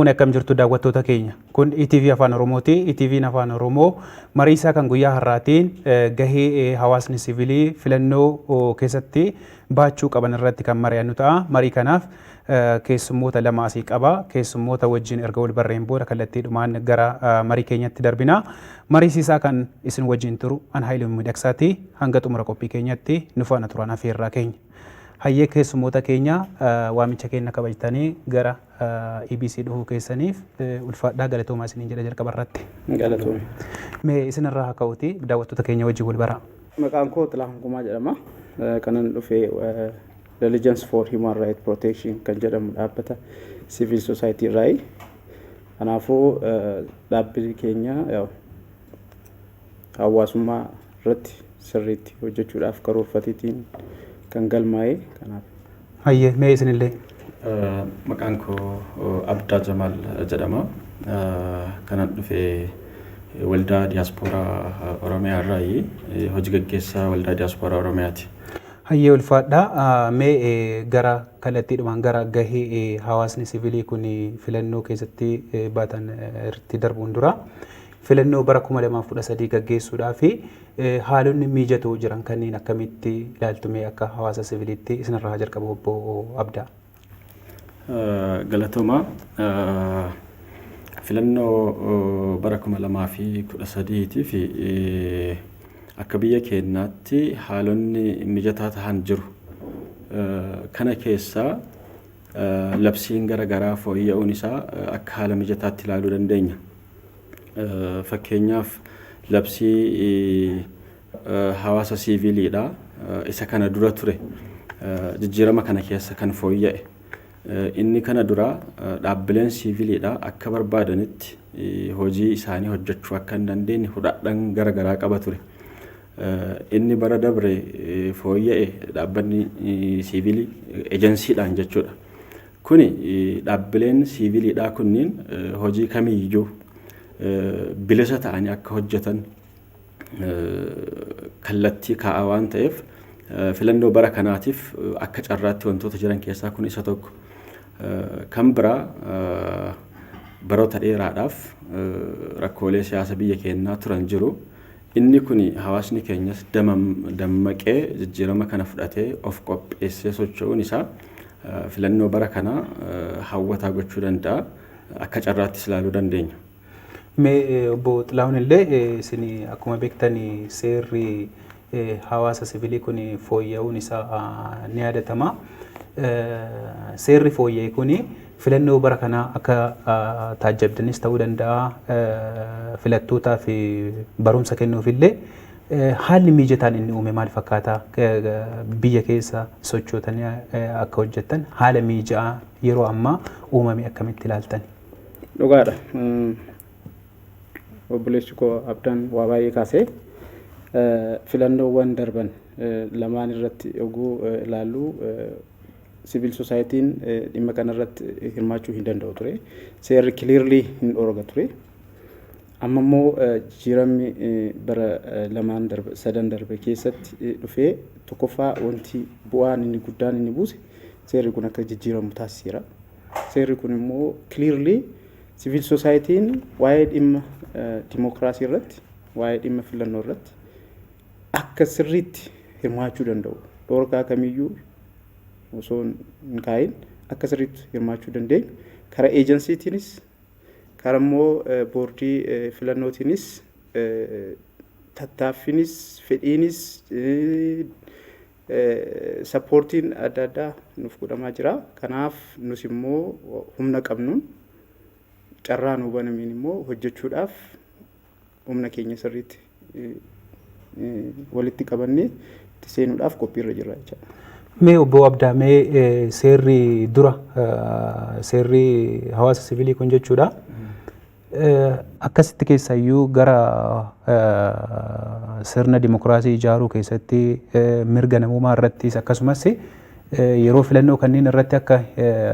Fuune, akkam jirtu daawwattoota keenya? Kun ETV Afaan Oromooti. ETV'n Afaan Oromoo marii isaa kan guyyaa har'aatiin gahee hawaasni siviilii filannoo keessatti baachuu qaban irratti kan mari'annu ta'a. Marii kanaaf keessummoota lama asii qaba. Keessummoota wajjin erga wal barreen booda kallattiidhumaan gara marii keenyatti darbina. Mariisisaa kan isin wajjin turu an Haayiluu Miidhagsaati. Hanga xumura qophii keenyatti nu faana turan afeerraa keenya. Hayyee, keessummoota keenya, waamicha keenya kabajtanii gara EBC dhufuu keessaniif ulfaadhaa, galatoomaa isiniin jedha jalqaba irratti. Galatoome. Mee isinirraa haa ka'uuti, daawwattoota keenya wajjin wal baraa. Maqaan koo Xilaahun Kumaa jedhama. Kanan dhufe Diligence for Human Rights Protection kan jedhamu dhaabbata civil society irraayi. Kanaafuu dhaabbiin keenya hawaasummaa irratti sirriitti hojjechuudhaaf karoorfateetiin kan galmaa'e kanaaf. Hayyee, mee isinillee. Maqaan koo Abdaa Jamaal jedhama. Kanan dhufe Waldaa Diyaaspooraa Oromiyaa irraayi, hojii gaggeessaa Waldaa Diyaaspooraa Oromiyaati. Hayyee, ulfaadhaa. Mee gara kallattiidhumaan gara gahee hawaasni siviilii kun filannoo keessatti baatan irratti darbuun dura, filannoo bara 2013 gaggeessuudhaa fi haalonni mijatoo jiran kanneen akkamitti ilaaltu? Mee akka hawaasa siviiliitti isinirraa jalqabu, obbo Abdaa. Galatooma. Filannoo bara 2013 fi akka biyya keenyaatti haalonni mijataa tahan jiru. Kana keessaa labsiin gara garaa fooyya'uun isaa akka haala mijataatti ilaaluu dandeenya. Fakkeenyaaf, labsii hawaasa siiviiliidha. Isa kana dura ture jijjiirama kana keessa kan fooyya'e. Inni kana dura dhaabbileen siiviliidha akka barbaadanitti hojii isaanii hojjechuu akka hin dandeenye hudhaadhaan gara garaa qaba ture. Inni bara dabre fooyya'e dhaabbanni siivilii ejensiidhaan jechuudha. Kuni dhaabbileen siiviliidhaa kunniin hojii kamiyyuu bilisa ta'anii akka hojjetan kallattii kaa'aa waan ta'eef, filannoo bara kanaatiif akka carraatti wantoota jiran keessaa kun isa tokko. Kan biraa, baroota dheeraadhaaf rakkoolee siyaasa biyya keenyaa turan jiru. Inni kun hawaasni keenyas dammaqee jijjiirama kana fudhatee of qopheessee socho'uun isaa filannoo bara kanaa hawwataa gochuu danda'a. Akka carraattis ilaaluu dandeenya. Mee obbo Xilahuun illee, isin akkuma beektan seerri hawaasa siviilii kun fooyya'uun isaa ni yaadatama. Seerri fooyya'e kun filannoo bara kanaa akka taajjabdanis ta'uu danda'a, filattootaaf barumsa kennuuf illee haalli mijataan inni uume maal fakkaata? Biyya keessa sochootanii akka hojjettan haala mijaa'aa yeroo ammaa uumame akkamitti ilaaltan? Dhugaadha. Obboleessi koo Abdaan waa baay'ee kaasee, filannoowwan darban lamaan irratti oguu ilaallu civil societyn dhimma kanarratti hirmaachuu hin danda'u ture. Seerri clearly hin dhorga ture. Amma immoo jijjiiramni bara lamaan darbe, sadan darbe keessatti dhufee, tokkoffaa wanti bu'aan inni guddaan inni buuse seerri kun akka jijjiiramu taasiseera. Seerri kun immoo clearly civil societyn waa'ee dhimma dimookiraasii irratti, waa'ee dhimma filannoo irratti akka sirriitti hirmaachuu danda'u. Dhorkaa kamiyyuu osoo hin kaa'in akka sirriitti hirmaachuu dandeenyu karaa eejensiitiinis, karaa immoo boordii filannootiinis, tattaaffiinis, fedhiinis, supportiin adda addaa nuuf godhamaa jira. Kanaaf nus immoo humna qabnuun, carraa nu banameen immoo hojjechuudhaaf humna keenya sirriitti walitti qabannee itti seenuudhaaf qophiirra jirra jechuudha. Mee obbo Abdaa, mee seerri dura, seerri hawaasa siviilii kun jechuudha. Akkasitti keessayyuu gara sirna dimokiraasii ijaaruu keessatti, mirga namummaa irrattis, akkasumas yeroo filannoo kanneen irratti akka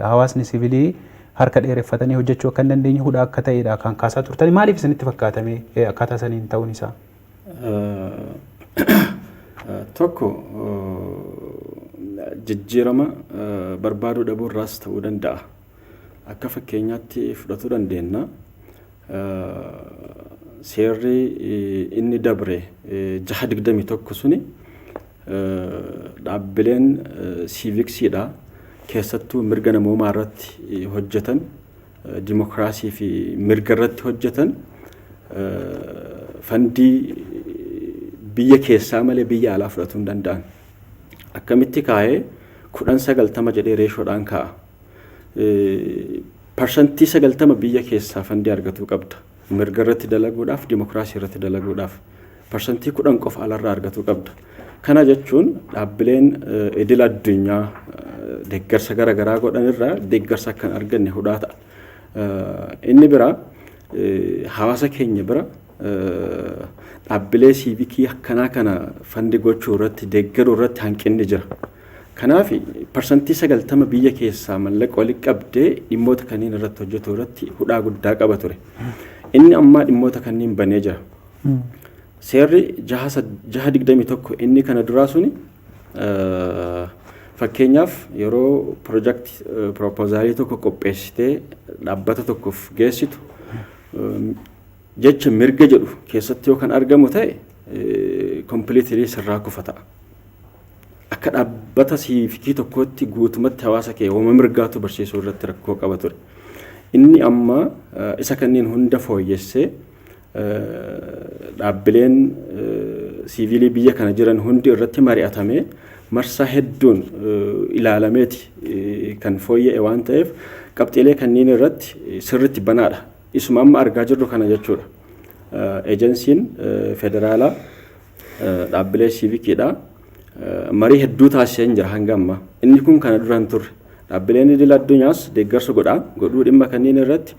hawaasni siviilii harka dheereffatanii hojjechuu akka hin dandeenye hudha akka ta'edha kan kaasaa turtan. Maaliif isinitti fakkaatame akkaataa saniin ta'uun isaa? Tokko, jijjiirama barbaaduu dhabuu irraas ta'uu danda'a. Akka fakkeenyaatti fudhatuu dandeenya. Seerri inni dabre 621 suni dhaabbileen siiviksiidha, keessattuu mirga namoomaa irratti hojjetan, dimokiraasii fi mirga irratti hojjetan, fandii biyya keessaa malee biyya alaa fudhatuu hin danda'an. Akkamitti kaa'ee? 10:90 jedhee ratiodhaan kaa'a. 90% biyya keessaa fandii argatuu qabda. Mirga irratti dalaguudhaaf, dimokiraasii irratti dalaguudhaaf. 10% qofa alarraa argatuu qabda. Kana jechuun dhaabbileen idil addunyaa deeggarsa garaagaraa godhan irraa deeggarsa akka hin arganne hudhaa ta'a. Inni biraa, hawaasa keenya bira dhaabbilee siivikii akkanaa kana fund gochuu irratti, deeggaruu irratti hanqinni jira. Kanaaf 90% biyya keessaa mallaqa walitti qabdee dhimmoota kanneen irratti hojjetu irratti hudhaa guddaa qaba ture. Inni ammaa dhimmoota kanneen banee jira. Seerri 621 inni kana duraa suni, fakkeenyaaf, yeroo project proposalii tokko qopheessitee dhaabbata tokkoof geessitu, jecha mirga jedhu keessatti yoo kan argamu ta'e, completely sirraa kufa ta'a. Akka dhaabbata siivikii tokkootti guutumatti hawaasa kee uumama mirgaatu barsiisuu irratti rakkoo qaba ture. Inni amma isa kanneen hunda fooyyessee, dhaabbileen siivilii biyya kana jiran hundi irratti mari'atamee, marsaa hedduun ilaalameeti kan fooyya'e waan ta'eef, qabxiilee kanneen irratti sirriitti banaadha. Isuma amma argaa jirru kana jechuudha. Ejensiin federaalaa dhaabbilee siivikiidha. Marii hedduu taasisee jira hanga ammaa. Inni kun kana dura hin turre. Dhaabbileen idil addunyaas deeggarsa godhaa godhuu dhimma kanneen irratti,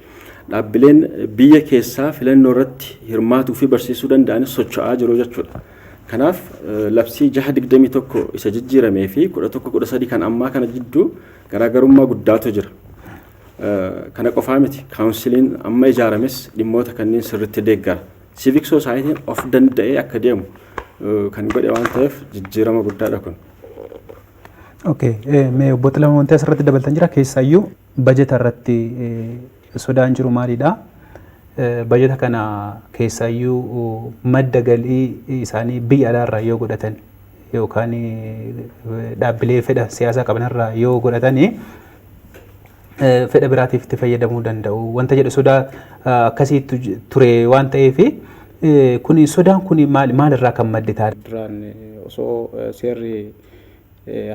dhaabbileen biyya keessaa filannoo irratti hirmaatuu fi barsiisuu danda'anis socho'aa jiru jechuudha. Kanaaf labsii 621 isa jijjiiramee fi 1113 kan ammaa kana jidduu garaagarummaa guddaatu jira. Kana qofaa miti, counciliin amma ijaarames dhimmoota kanneen sirriitti deeggara. Civic societyn of danda'ee akka deemu kan godhe waan ta'eef, jijjiirama guddaadha kun. Okay, mee obbo Xilahuun, wanti asirratti dabaltan jira? Keessaayyuu bajeta irratti sodaan jiru maalidha? Bajeta kana keessaayyuu madda galii isaanii biyya alaarraa yoo godhatan yookaan dhaabbilee fedha siyaasaa qabanirraa yoo godhatanii, fedha biraatiif itti fayyadamuu danda'u wanta jedhu sodaa akkasiitu ture waan ta'eef, kun sodaan kun maalirraa kan madde ta'a? Duraan osoo seerri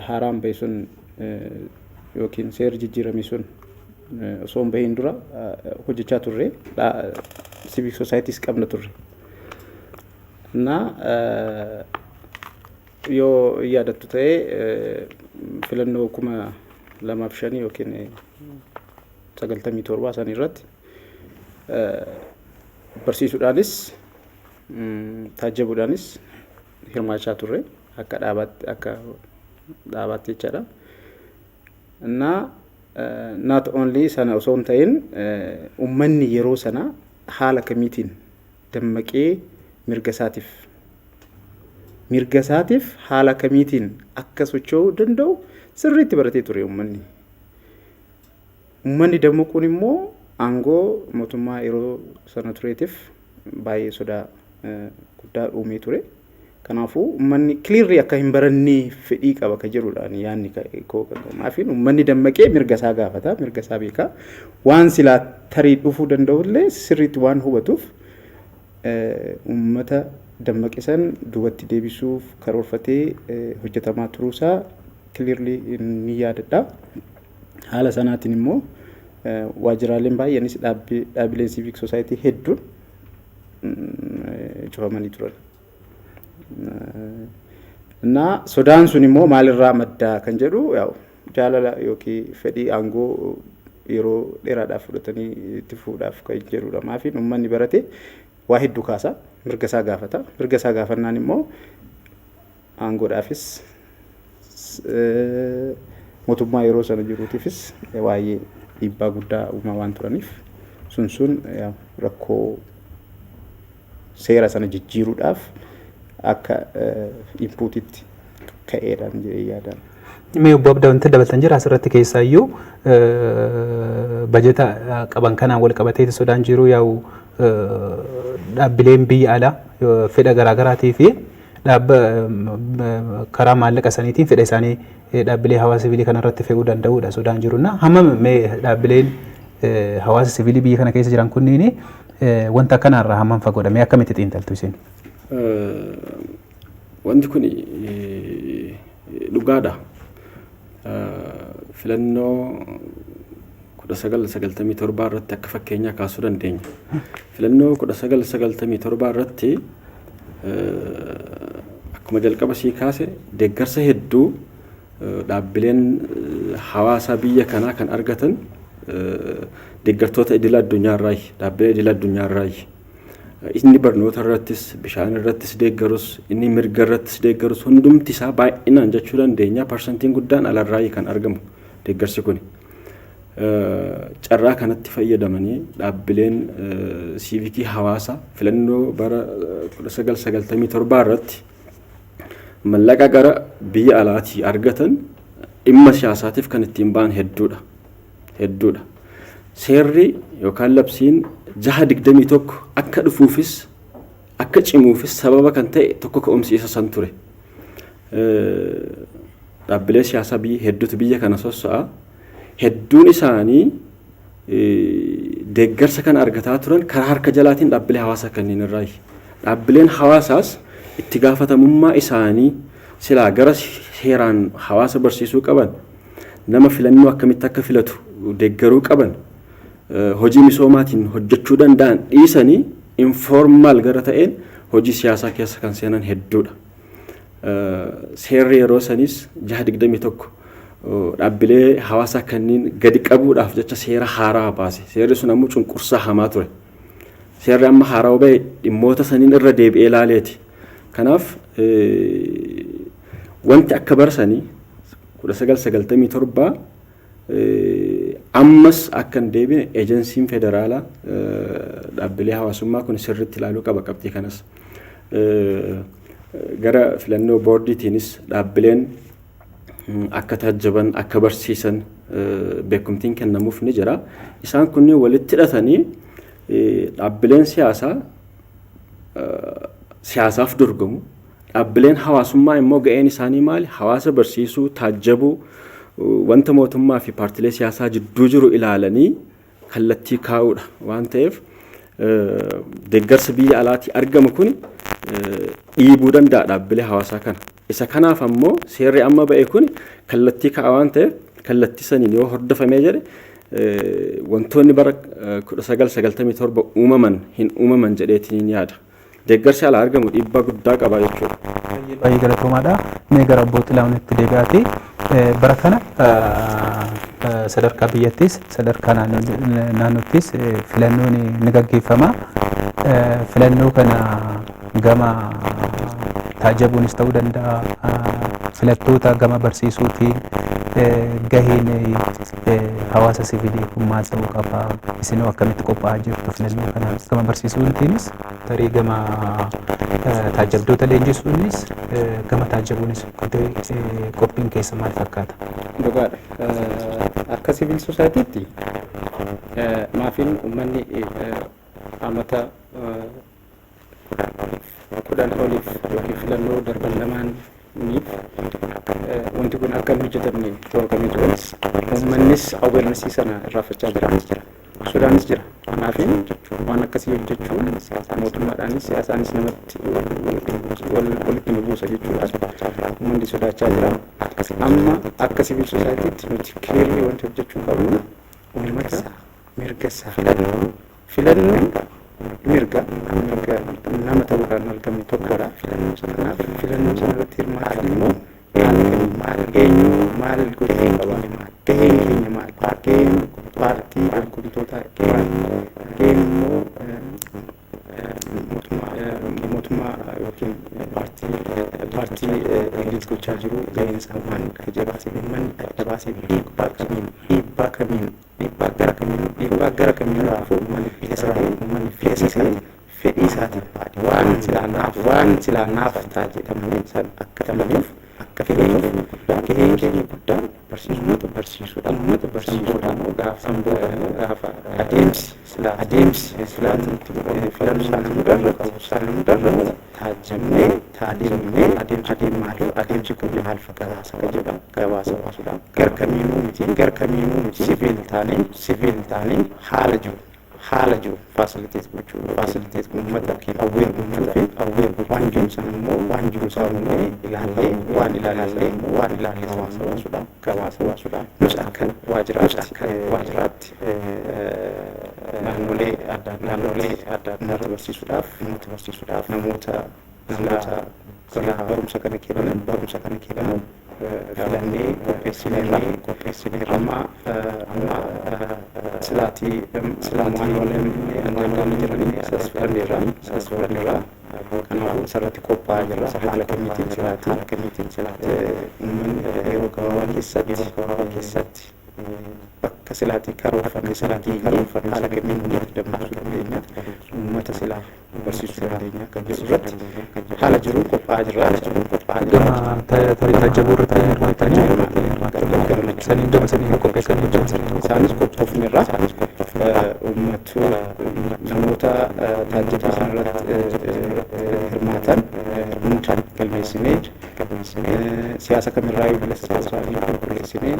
haaraan bahe sun yookiin seerri jijjiirame sun osoo hin bahin dura hojjechaa turre, civic societys qabna turre. Na yoo yaadattu ta'e, filannoo 2005 yookiin 97 san irratti barsiisuudhaanis taajjabuudhaanis hirmaachaa turre akka dhaabaatti jechaadha. Innaa not only sana osoo hin ta'in, uummanni yeroo sana haala kamiitiin dammaqee mirga isaatiif haala kamiitiin akka socho'uu danda'u sirriitti baratee ture uummanni. Uummanni dammaquun immoo aangoo mootummaa yeroo sana tureetiif baay'ee sodaa guddaa uumee ture. Kanaafuu uummanni clearly akka hin barannee fedhii qaba ka jedhudha yaadni koo. Maafiin uummanni dammaqee mirga isaa gaafata, mirga isaa beeka. Waan silaa tarii dhufuu danda'ullee sirriitti waan hubatuuf, uummata dammaqe san duubatti deebisuuf karoorfatee hojjetamaa turuusaa clearly ni yaadadha. Haala sanaatiin immoo waajjiraaleen baay'eenis, dhaabbileen civic society hedduun cufamanii turan. Innaa sodaan sun immoo maalirraa maddaa kan jedhu, yaa'u jaalala yookiin fedhii aangoo yeroo dheeraadhaaf fudhatanii itti fuudhaaf kan jedhudha. Maafiin uummanni barate waa hedduu kaasa, mirga isaa gaafata. Mirga isaa gaafannaan immoo aangoodhaafis mootummaa yeroo sana jiruutiifis waa'ee dhiibbaa guddaa uumaa waan turaniif, sun rakkoo seera sana jijjiiruudhaaf akka inputitti ka'eedhaan jedhee yaadaan. Mee obbo Abdaa, wanti dabaltan jira asirratti? Keessaayyuu bajeta qaban kanaan wal qabatee sodaan jiru, yaa'u dhaabbileen biyya alaa fedha garaagaraatii fi dhaabba karaa maallaqa saniitiin fedha isaanii dhaabbilee hawaasa siviilii kanarratti fe'uu danda'uudha sodaan jiru. Na hammam mee dhaabbileen hawaasa siviilii biyya kana keessa jiran kunniin wanta kanarraa hammam fagoodha? Mee akkamitti xiinxaltu isin? Wanti kun dhugaadha. Filannoo 1997 irratti akka fakkeenyaa kaasuu dandeenya. Filannoo 1997 irratti akkuma jalqaba sii kaase, deeggarsa hedduu dhaabbileen hawaasaa biyya kanaa kan argatan deeggartoota idila addunyaarraayi, dhaabbilee idila addunyaarraayi. Inni barnoota irrattis, bishaan irrattis deeggarus, inni mirga irrattis deeggarus, hundumti isaa baay'inaan jechuu dandeenya, parsantiin guddaan alarraayi kan argamu deeggarsi kuni. Carraa kanatti fayyadamanii dhaabbileen siivikii hawaasaa filannoo bara 1997 irratti mallaqa gara biyya alaatii argatan dhimma siyaasaatiif kan ittiin ba'an hedduudha. Hedduudha. Seerri yookaan labsiin 621 akka dhufuufis akka cimuufis sababa kan ta'e tokko ka'umsi isa san ture. Dhaabbilee siyaasaa biyya hedduutu biyya kana sosso'a. Hedduun isaanii deeggarsa kana argataa turan karaa harka jalaatiin dhaabbilee hawaasaa kanneen irraayi. Dhaabbileen hawaasaas itti gaafatamummaa isaanii silaa gara seeraan hawaasa barsiisuu qaban, nama filannoo akkamitti akka filatu deeggaruu qaban, hojii misoomaatiin hojjechuu danda'an dhiisanii informal gara ta'een hojii siyaasaa keessa kan seenan hedduudha. Seerri yeroo sanis 621 dhaabbilee hawaasaa kanneen gadi qabuudhaaf jecha seera haaraa baase. Seerri sun ammoo cunqursaa hamaa ture. Seerri amma haaraa bahe dhimmoota saniin irra deebi'ee ilaaleeti. Kanaaf wanti akka bara sanii 1997 ammas akka hin deebine ejensiin federaalaa dhaabbilee hawaasummaa kun sirriitti ilaaluu qaba qabxii kanas. Gara filannoo boordiitiinis dhaabbileen akka taajjaban, akka barsiisan beekumtiin kennamuuf ni jira. Isaan kunneen walitti hidhatanii dhaabbileen siyaasaa siyaasaaf dorgomu. Dhaabbileen hawaasummaa immoo ga'een isaanii maali? Hawaasa barsiisuu, taajjabuu, wanta mootummaa fi paartilee siyaasaa jidduu jiru ilaalanii kallattii kaa'uudha waan ta'eef, deeggarsa biyya alaatii argamu kun dhiibuu danda'a dhaabbilee hawaasaa kana. Isa kanaaf ammoo seerri amma ba'e kun kallattii kaa'a waan ta'eef, kallattii saniin yoo hordofamee jedhe, wantoonni bara 1997 uumaman hin uumaman jedheetiin yaada. Deeggarsi alaa argamu dhiibbaa guddaa qaba jechuudha. Baay'ee galatoomaadha. Mee gara obbo Xilaahunitti deebi'aati. Bara kana sadarkaa biyyattis sadarkaa naannoottis filannoon ni gaggeeffama. Filannoo kana gama taajjabuunis ta'uu danda'a. Filattoota gama barsiisuutiin gaheen hawaasa siviilii kun maal ta'uu qaba? Isinoo akkamitti qophaa'aa jirtu filannoo kana gama barsiisuutiinis, tarii gama taajjabdoota leenjisuunis, gama taajjabuunis qophiin keessa maal fakkaata? Dhugaadha. Akka civil society tti maafiin uummanni amata 10 oliif yookiin filannoo darban lamaaniif wanti kun akka hin hojjetamne dhorkamee ture. Uummannis awareness ii sana irraanfachaa jira. Sodaanis jira. Kanaafin waan akkasii hojjechuun mootummaadhaanis siyaasaanis namatti walitti nu buusa jechuudha. Uummanni sodaachaa jira. Amma akka civil society tti nuti clearly wanti hojjechuu qabnu uummata mirga isaa filannoon mirga nama ta'uudhaan argamu tokkodha. Kanaaf filannoo sana irratti hirmaachuun immoo haala kamiin, eenyu maal gochuu qaba, gaheen keenya maal, gaheen paartii dorgomtootaa maal, gaheen immoo mootummaa yookiin paartii lead gochaa jiru gaheen isaa maal baasee, uummanni adda baasee dhiibbaa kamiin dhiibbaa gara kamiin raafuu uummanni filasee fedhii isaatiin waan silaa naaf ta'a jedhamanii san akka ta'aniif. Akka filannoof gaheen keenya guddaan barsiisuu, barsiisuudha. Uummata barsiisuudha. Gaafa adeemsi silaatii itti godhamu filannoo isaanii irratti taajjabnee adeemnee adeemsi kun maal fakkaata akka jedhamu gabaasa baasuudhaan gar kamiinuu miti siviil taanee haala jiru facilitate gochuu, uummata aware gochuu fi aware waan jiru sana immoo ilaallee waan ilaallee gabaasa baasuudhaan nus akka waajjiraatti naannolee adda addaa uummata barsiisuudhaaf namoota silaa barumsa kana kennan filannee qopheessineerra. Amma silaatii maanuwaaleen adda addaa jiranii isas filanneerra. Kanaafuu isarratti qophaa'aa jirra. Haala kamiitiin silaatii uummanni yeroo gabaabaa keessatti bakka silaatii karoorfame haala kamiin uummata dammaqsuu dandeenya, uummata silaa barsiisuu dandeenya kan jedhu irratti haala jiruun qophaa'aa jirra. Haala jiruun qophaa'aa jirra. Gama taajjabuu irratti hirmaattanii saniin gama saniin qopheessanii gama saniin Isaanis qophoofnerra. Uummatu namoota taajjabbii sanarratti hirmaatan hunda galmeessinee, siyaasa kamirraayyuu bilisa ta'uu isaanii qulqulleessinee,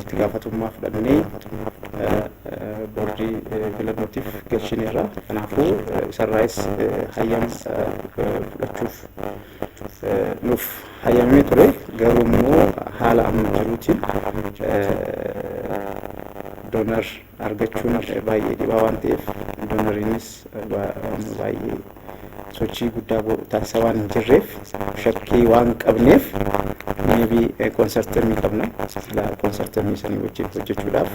itti gaafatamummaa fudhannee boordii filannootiif galchineerra. Kanaafuu isarraayis hayyama fudhachuuf nuuf hayyamamee ture. Garuu immoo haala amma jiruutiin donor argachuun baay'ee dhibaa waan ta'eef, donoriinis baay'ee sochii guddaa taasisaa waan hin jirreef, shakkii waan qabneef, maybe consortiumii qabna. Silaa consortiumii sanii wajjin hojjechuudhaaf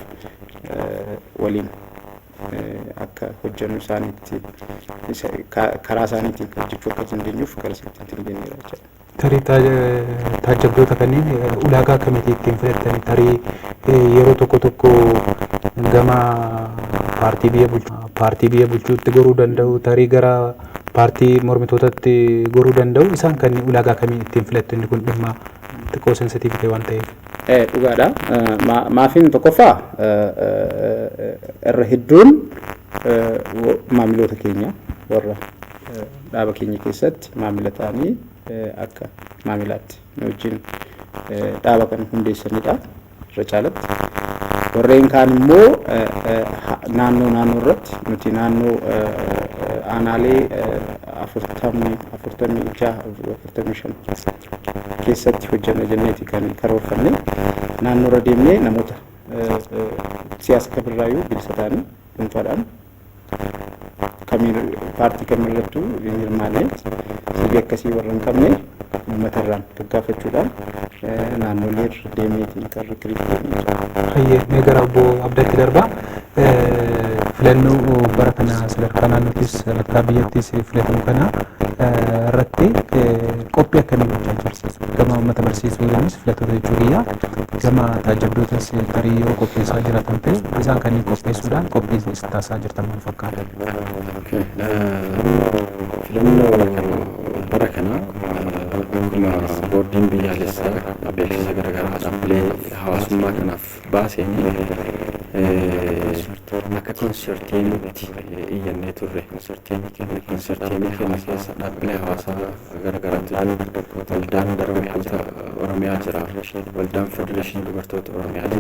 waliin akka hojjennu isaaniitti karaa isaaniitiin hojjechuu akka dandeenyuuf gara isaatti hin jenneera jechuudha. Tarii taajjabdoota kanneen ulaagaa akkamiitii ittiin filattanii? Tarii yeroo tokko tokko gama paartii biyya bulchuutti goruu danda'u, tarii gara paartii mormitootatti goruu danda'u. Isaan kanneen ulaagaa kamiin ittiin filattu? Inni kun dhimma xiqqoo sensitiivii ta'e waan ta'eef. Dhugaadha. Maafiin tokkoffaa irra hedduun maamiloota keenya warra dhaaba keenya keessatti maamila ta'anii akka maamilaatti nu wajjin dhaaba kana hundeessanidha irra caalatti. Warreen kaan immoo naannoo naannoo irratti nuti naannoo aanaalee 46, 45 keessatti hojjenna jenneeti kan karoorfanne. Naannoo irra deemnee namoota siyaasa kamirraayyuu bilisa ta'anii, dhuunfaadhaan kamiin paartii kamirrattuu hin hirmaanne, sibii akkasii warra hin qabne uummatarraan gaggaafachuudhaan naannolee irra deemneetiin kan recruit goone. Hayyee, mee gara obbo Abdatti darbaa. Filannoo bara kana sadarkaa naannoottis sadarkaa biyyattis filatamu kana irratti qophii akkamii gochaa jirtu? Gama uummata barsiisuunis filattoota jechuu kiyya. Gama taajjabdootas tarii yoo qopheessaa jiraatan ta'e, isaan kanneen qopheessuudhaan qophii taasisaa jirtan maal fakkaata? Filannoo bara kana akkuma boordiin biyyaalessaa beeksisa garaagaraa dhaabbilee hawaasummaa kanaaf baaseen akka consortiumitti iyyannee turre. Consortiumii kana keessa dhaabbilee hawaasaa garaagaraatu jiru. Waldaan Dargaggoota Oromiyaa jira. Waldaan Federeeshinii Dubartoota Oromiyaa jira.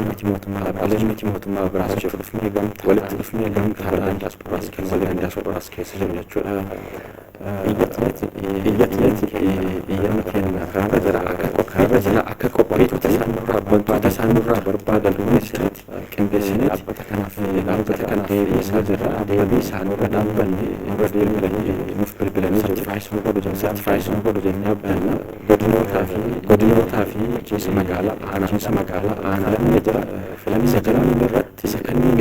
Dhaabbileen miti mootummaa biraas jiru. Walitti dhufnee gamtaadhaan kan waldaan diyaasporaas keessa jiru jechuudha. Iyyatneeti iyyanni keenya karaarra jira. Akka qophiitti wantoota isaan nurraa barbaadan qindeessineeti dhaabbata kanaaf dhiyeessaa jirra. Deebii isaanirra dhaabbanne nurra bilbilanii nuuf bilbilanii jiru. Certify nu godhu jennee abdanna. Godinootaa fi bulchiinsa magaalaa aanaa filanni jira. Filanni jira irratti isa kanneen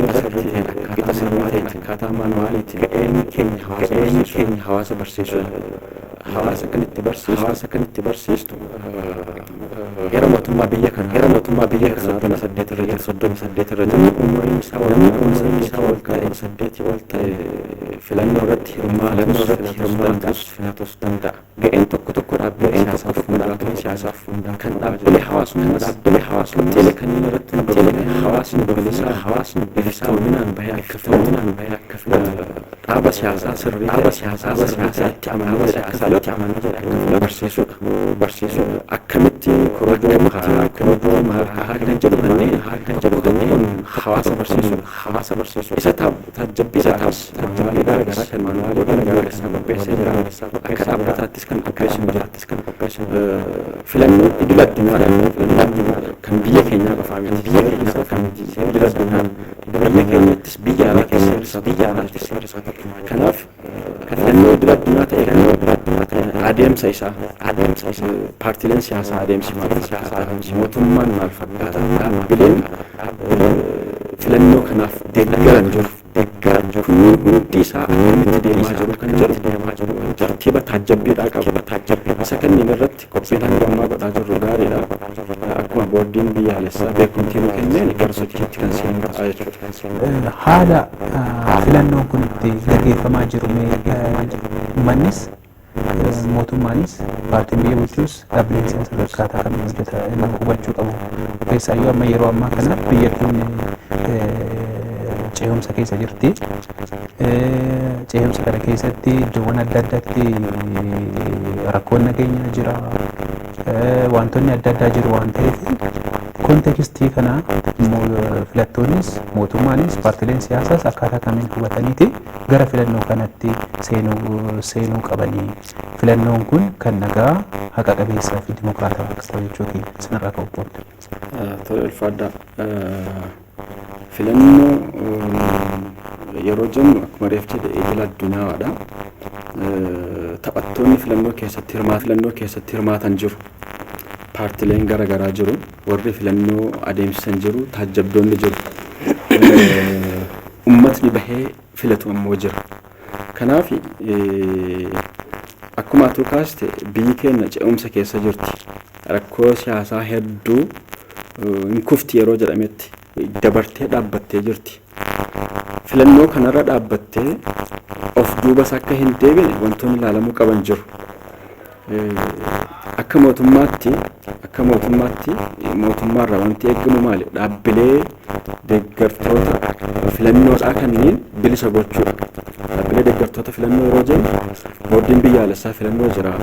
qixa sirrii ta'een akkaataa manualiitiin ga'een keenya hawaasa barsiisuu, hawaasa kan itti barsiistu heera mootummaa biyya kanaa 38 irra jiru, 38 irra jiru, namni umuriin isaa wal ta'e 8 wal ta'e filannoo irratti hirmaatus filatus danda'a. Ga'een tokko tokko dhaabbilee siyaasaa fuulduraatti siyaasaaf kan dhaabbilee hawaasummaas qabxiilee kanneen irratti hundoofne hawaasni bilisaa iftoominaan bahee akka filatu dhaaba siyaasaa sirrii dhaaba siyaasaatti amanuu akka filatu barsiisuudha. Akkamitti korojoo makaa kan jedhu kanneen hawaasa barsiisuudha. Isa taajjabbiidhaafis garaagaraa kan manuwaalee garaagaraa qopheessee jira. Akka dhaabbataattis kan qopheessinu jira. Filannoo idil addunyaa kan biyya keenyaa qofaa miti. Idil addunyaa biyya keenyattis biyya alaattis. Kanaaf filannoo idil addunyaa ta'e adeemsa isaa paartiileen siyaasaa adeemsi maal fakkaata, mootummaan maal fakkaata, dhaabbileen filannoo kanaaf deeggaran jiru kunneen hundi isaa akkamitti deemaa jiru kan jedhu tartiiba taajjabbiidhaa qaba. Isa kanneen irratti qophiin hanga ammaa godhaa jirru gaariidha. Akkuma boordiin biyyaalessaa beekumtii nu kenneen gara sochiitti kan seenu ta'a jechuudha. Haala filannoon kun itti gaggeeffamaa jiru uummannis mootummaanis paartiin biyya bulchus dhaabbileen siyaasaa akkaataa kamiin hojjeta hubachuu qabu. Keessaayyuu amma yeroo ammaa kana biyyattiin ce'umsa keessa jirti. Ce'umsa kana keessatti iddoowwan adda addaatti rakkoon nageenyaa jira. Wantoonni adda addaa jiru waan ta'eef kontekstii kana filattoonnis mootummaanis paartileen siyaasaas akkaataa kamiin hubataniiti gara filannoo kanatti seenuu qabanii filannoon kun kan nagaa haqa qabeessaa fi dimokiraatawaa akka ta'u jechuu keenya sanarraa ka'u qoodda. Tole ulfaadhaa. Filannoo yeroo jennu akkuma reef jedhe idil addunyaadha. Taphattoonni filannoo keessatti hirmaatan jiru. Paartileen garaagaraa jiru. Warri filannoo adeemsisan jiru. Taajjabdoonni jiru. Uummatni bahee filatu ammoo jira. Kanaaf akkuma atuu kaaste biyyi keenya ce'umsa keessa jirti. Rakkoo siyaasaa hedduu hin kufti yeroo jedhametti dabartee dhaabbattee jirti. Filannoo kanarra dhaabbattee of duubas akka hin deebine wantoonni ilaalamuu qaban jiru. Akka mootummaatti mootummaarraa wanti eegamu maali? Dhaabbilee deeggartoota filannoodhaa kanneen bilisa gochuudha. Dhaabbilee deeggartoota filannoo yeroo jennu boordiin biyyaalessaa filannoo jira,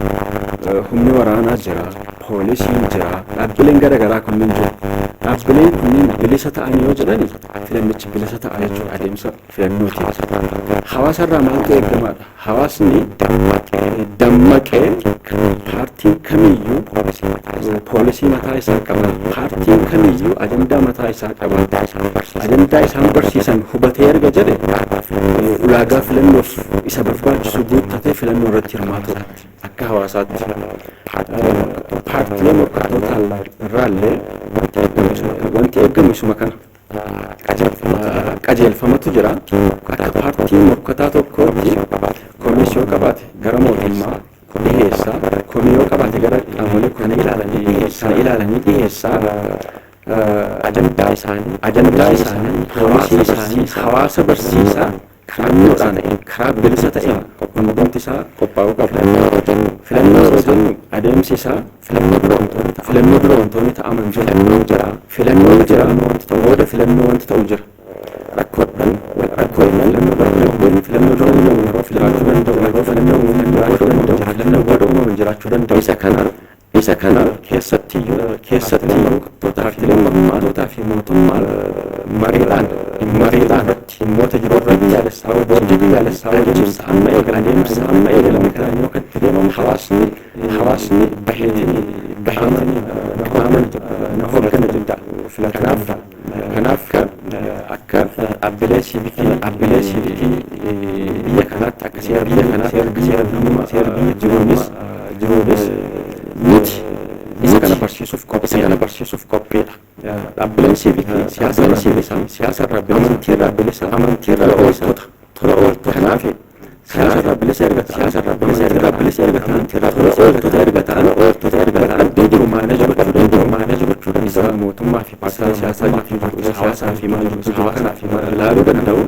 humni waraanaa jira, poolisiin jira, dhaabbileen garaagaraa kunneen jiru. Dhaabbileen kunneen bilisa ta'an yoo jedhan filannichi bilisa ta'a jechuudha adeemsa filannootiin. Hawaasarraa maaltu eegamaadha? Hawaasni dammaqee paartiin kamiyyuu poolisii mataa isaa qaba. Paartiin kamiyyuu ajandaa mataa isaa qaba. Ajandaa isaan barsiisan hubatee erga jedhe ulaagaa filannoof isa barbaachisu guuttatee filannoo irratti hirmaatudha akka hawaasaatti. Paartilee morkattootaa irraallee wanti eegamu isuma kana. Qajeelfamatu jira. Akka paartii morkataa tokkootti komii yoo qabaate gara mootummaa dhiheessaa, komii yoo qabaate gara qaamolee kana ilaalanii dhiheessaa. Ajandaa isaanii, poolisii isaanii, hawaasa barsiisaa karaa karaa bilisa ta'een hundumti isaa qophaa'uu qaba. Filannoo yeroo jennu adeemsi isaa filannoo dura wantoonni ta'aman jira. Filannoo jira booda filannoo wanti ta'u jira. Rakkoodhaan filannoo dura uumamu yeroo jiraachuu danda'u yeroo filannoo uumamu jiraachuu danda'u filannoo booda uumamu jiraachuu danda'u. Isa kana keessattiyyuu paartileen morkattootaa fi mootummaan mariidhaan irratti dhimmoota jiru irratti boordii biyyaalessaa wajjin adeemsa amma eegalame kana yoo kan itti deemamu hawaasni baheetiin qaama na hooggana jedha. Kanaaf akka dhaabbilee siivikii biyya kanaatti akka seera biyya kanaatti seera biyya jiruunis nuti isa kana barsiisuuf qophiidha. Dhaabbileen siivikii siyaasarraa bilisa, amantiirraa bilisa, tola ooltota. Kanaaf siyaasarraa bilisa erga ta'an, tola ooltota erga ta'an, dhabdee jiru maaneej gochuu danda'u. Mootummaa fi paartilee siyaasaa fi maal ilaaluu danda'u.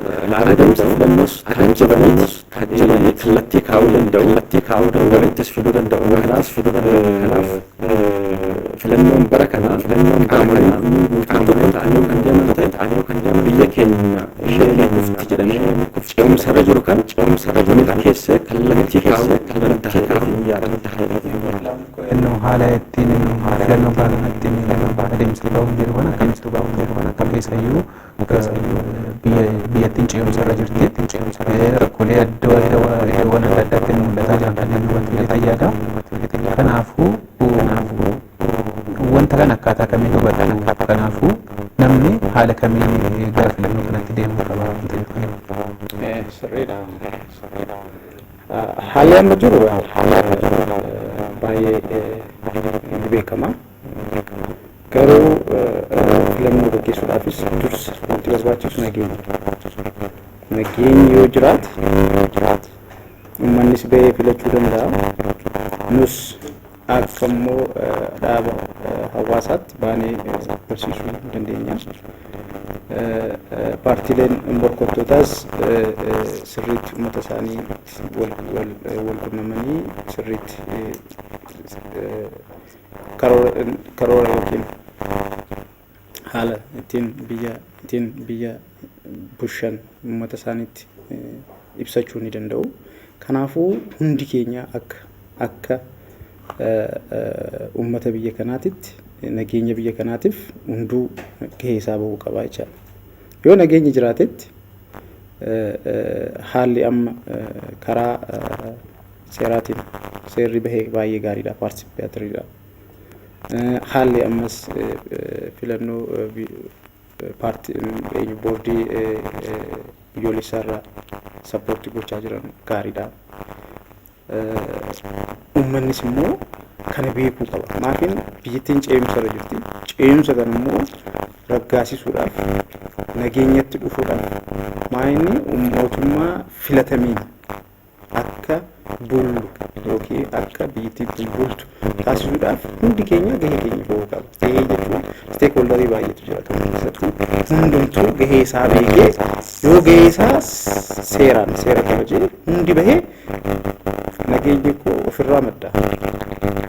Adeemsa filannoos taajjabanii kallattii kaa'uu danda'u. Walittis fiduu danda'u. Kanaaf Filannoon bara kanaa filannoon qaamoleen guutuu tokko ta'anii kan deeman ta'e ta'anii kan deeman biyya keenya ishee kufti jedhamee ce'umsarra jiru kan ce'umsarra jiru keessee kallattii kaa'u kallattii kaa'u yaada. Filannoo haala ittiin filannoo bara kanatti adeemsifamu jedhu kana adeemsifamu jedhu kana akka keessayyuu biyyattiin ce'umsarra jirti. Rakkoolee adda iddoowwan adda addaatti mul'ataa jiran kanneen mul'atan yaada. Kanaafuu wanta kana akkaataa kamiin hubatan kanaafuu namni haala kamiin gara filannoo kanatti deemuu qaba wanta jedhu kana. Sirriidha. Haalli amma jiru baay'ee ni beekama. Garuu filannoo gaggeessuudhaafis dursa wanti barbaachisu nageenya. Nageenyi yoo jiraate uummannis bahee filachuu danda'a. Nus akka immoo dhaaba hawaasaatti baanee barsiisuu dandeenya. Paartiileen morkattootaas sirriitti uummata isaanii wal qunnamanii sirriitti karoora yookiin haala ittiin biyya bushan uummata isaaniitti ibsachuu ni danda'u. Kanaafuu hundi keenya akka uummata biyya kanaatitti nageenya biyya kanaatiif hunduu gahee isaa bahuu qaba jechaadha. Yoo nageenyi jiraatetti haalli amma karaa seeraatiin seerri bahee baay'ee gaariidha, participatory dha. Haalli ammas filannoo paartii boordii biyyoolessaarraa support gochaa jiran gaariidha. Uummannis immoo kana beekuu qaba. Maafiin biyyattiin ce'umsa irra jirti. Ce'umsa kana immoo raggaasisuudhaaf, nageenyatti dhufuudhaaf, maayinni mootummaa filatameen akka bullu yookiin akka biyyattiin kun bultu taasisuudhaaf hundi keenya gahee keenya bahuu qaba. Gahee jechuun stakeholder baay'eetu jira kana keessatti. Hundumtuu gahee isaa beekee, yoo gahee isaa seeraan seera kabajee hundi bahee, nageenyi koo ofirraa madda.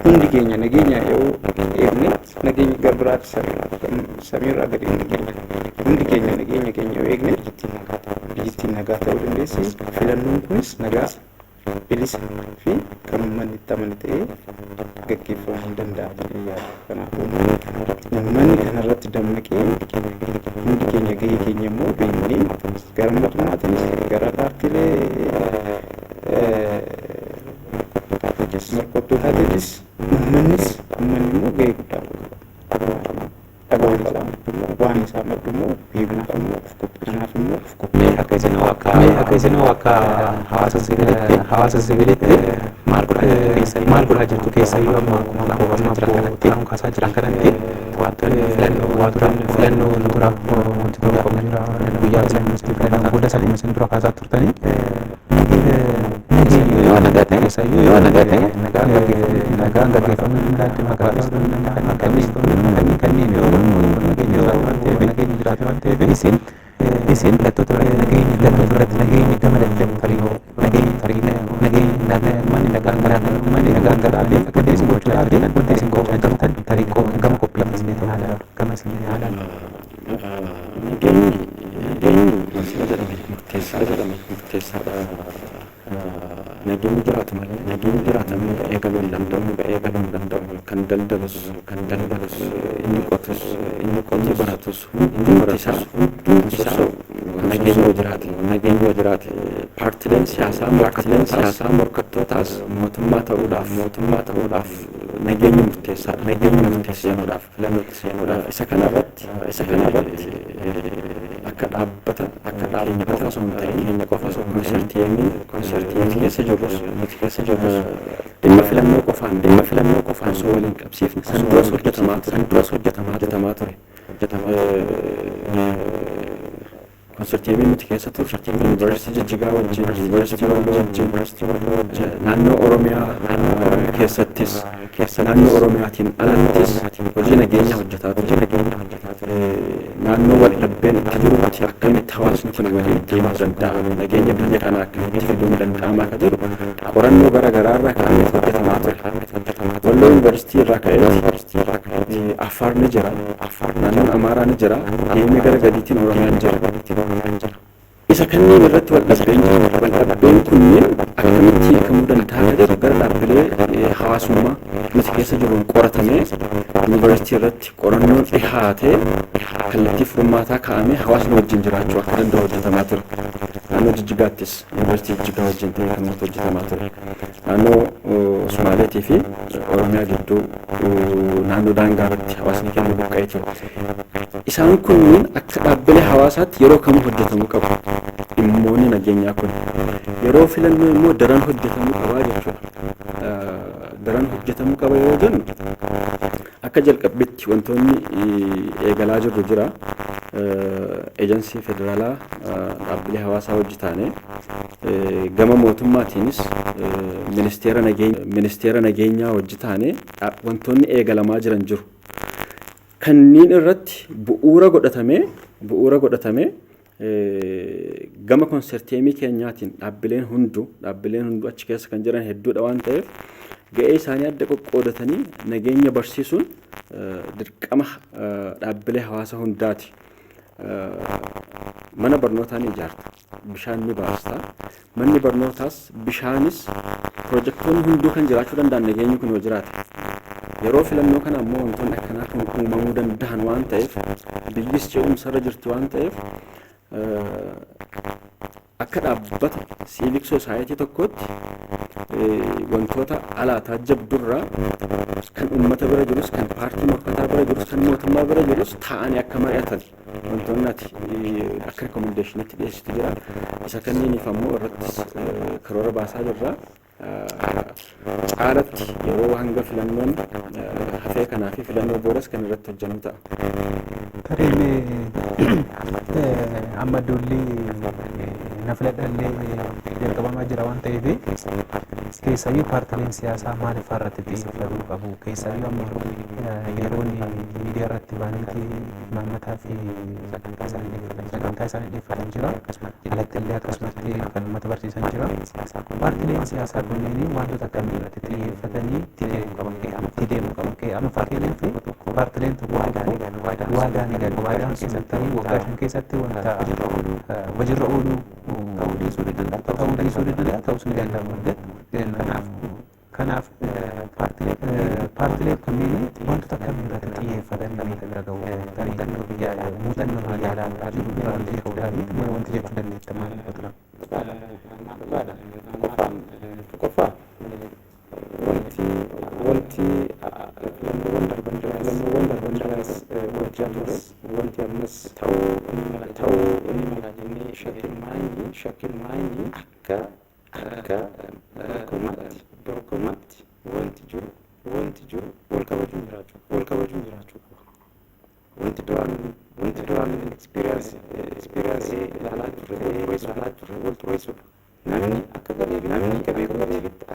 Hundi keenya nageenya yoo eegne, nageenyi gara biraatti samiirraa gadi hin jiru. Hundi keenya nageenya keenya yoo eegne, biyyattiin nagaa ta'uu dandeessi. Filannoon kunis nagaa, bilisa fi kan uummanni itti amane ta'ee gaggeeffamuu hin danda'a jedhee yaada. Kanaafuu uummanni kanarratti dammaqee, hundi keenya gahee keenya immoo beeknee, gara mootummaatiinis gara paartiilee morkattootaatiinis uummanni immoo gahee guddaa qaba. Dhaga'uu qaba. Waan isaa maddu immoo beekuu qaba. Kanaaf immoo of Mee akka isinoo akka hawaasa siviilitti maal godhaa jirtu? Keessayyuu amma akkuma amma kaasaa jiran kanatti wantoonni filannoo dura wanti tolfamu jira, guyyaa filannoo, filannoo booda akkuma isin dura kaasaa turtanii keessayyuu yoo nagaa ta'e nagaan gaggeeffamuu danda'a, dimokiraasiis ta'uu danda'a, kanneen kanneen yoo nageenyi jiraate waan ta'eef isin filattoota biratti nageenyi gama danda'u tarii nageenyi tarii nageenyi manni nagaan garaa manni nagaan garaa akka isin gochaa jirtan, wanti isin gochaa jirtan tarii gama qophii isin haala gama isin haala. Nageenyi wanti jedhame murteessaa jedhame murteessaadha. Nageenyi jiraatu malee eegaluu hin danda'u, ba'ee galuu hin danda'u. Kan daldalus, inni qotus, baratus, hundi isaa hundumti isaa nageenyi yoo jiraate paartileen siyaasaa morkattootaas mootummaa ta'uudhaaf nageenyi murteessaadha. Nageenyi murteessaadhaaf filannootti seenuudhaaf isa kanarratti akka dhaabbata osoo hin ta'in, keenya qofa osoo consortium keessa jirrus dhimma filannoo qofaan osoo waliin qabsiifne, san duras hojjetamaa ture. Consortium nuti keessa turre Yuunivarsiitii Jijjigaa wajjin, Yuunivarsiitii Walloo wajjin, naannoo Oromiyaa keessattis, naannoo Oromiyaatiin alattis hojii nageenyaa hojjetaa ture. Naannoo wal dhabbeen itti jirutti akkamitti hawaasni kun waliin deemuu danda'a, nageenya biyya kanaa akkamitti fiduun danda'ama akka jiru qorannoo gara garaarraa ka'amee hojjetamaa ture. Walloo Walloo Yuunivarsiitii irraa ka'ee Affaar ni jira, naannoon Amaaraa ni jira, deemee gara gadiitiin Oromiyaan jira. Isa kanneen irratti wal dhabdeen kunneen akkamitti hiikamuu danda'a jedhu gara dhaabbilee hawaasummaa nuti keessa jiruun qoratamee, yuunivarsiitii irratti qorannoon dhihaatee, kallattii furmaataa kaa'amee hawaasni wajjin jiraachuu akka danda'u hojjetamaa ture. Naannoo Jijjigaattis yuunivarsiitii Jijjigaa wajjin ta'ee kan hojjetamaa ture. Naannoo Sumaaleetii fi Oromiyaa gidduu naannoo daangaa irratti hawaasni keenya buqqa'ee ture. Isaan kunniin akka dhaabbilee hawaasaatti yeroo kamuu hojjetamuu qabu. Dhimmoonni nageenyaa kun yeroo filannoo immoo daran hojjetamuu qabaa jechuudha. Daran hojjetamuu qaba yoo jennu, akka jalqabbitti wantoonni eegalaa jirru jira. Ejansii federaalaa dhaabbilee hawaasaa hojii taane, gama mootummaatiinis ministeera nageenyaa hojii taane wantoonni eegalamaa jiran jiru. Kanneen irratti bu'uura godhatamee gama consortiumii keenyaatiin dhaabbileen hunduu achi keessa kan jiran hedduudha waan ta'eef, ga'ee isaanii adda qoqqoodatanii nageenya barsiisuun dirqama dhaabbilee hawaasa hundaati. Mana barnootaa ni ijaarta, bishaan ni baasta. Manni barnootaas, bishaanis, pirojektoonni hunduu kan jiraachuu danda'an nageenyi kun yoo jiraate. Yeroo filannoo kana ammoo wantoonni akkanaa kun uumamuu danda'an waan ta'eef, biyyis ce'umsarra jirti waan ta'eef, akka dhaabbata civic society tokkotti wantoota alaa taajjabdurraa kan uummata bira jirus, kan paartii morkataa bira jirus, kan mootummaa bira jirus taa'anii akka mari'atan wantoonni ati akka recommendationitti dhiyeessitu jira. Isa kanneeniif ammoo irrattis karoora baasaa jirra. Caalatti yeroo hanga filannoon hafee kanaa fi filannoo boodas kan irratti hojjennu ta'a. Tarii amma duulli na filadhallee jalqabamaa jira waan ta'eef, keessayyuu paartileen siyaasaa maaliif irratti xiyyeeffachuu qabu? Keessayyuu amma yeroon miidiyaa irratti baaniiti imaammataa fi sagantaa isaanii dhiyeeffatan jira. Alatti illee akkasumatti kan uummata barsiisan jira. Paartileen siyaasaa kunneen wantoota akkamii irratti xiyyeeffatanii itti deemuu qaban? Amma fakkeenyaaf paartileen tokko tokko waadaa ni galu. Waadaan sun tarii waggaa 5 keessatti wanta hojiirra ooluu ta'uu dhiisuu ni danda'a, ta'uus ni danda'a. Kanaaf paartileen kunneen wantoota akkamii irratti xiyyeeffatanii bira ga'u? Tarii muuxannoo biyya alaa jiru irraa ta'uudhaan wanti jechuu dandeetta maal tura? Tokkoffaa, wanti filannoowwan darban jiraas wanti ammas ta'uu inni mala jennee shakkiin maayini akka dorgomaatti wanti jiru wal kabajuun jiraachuu qaba. Wanti duraan experience ilaalaa turre wal xureessuudha. Namni akka gareefitti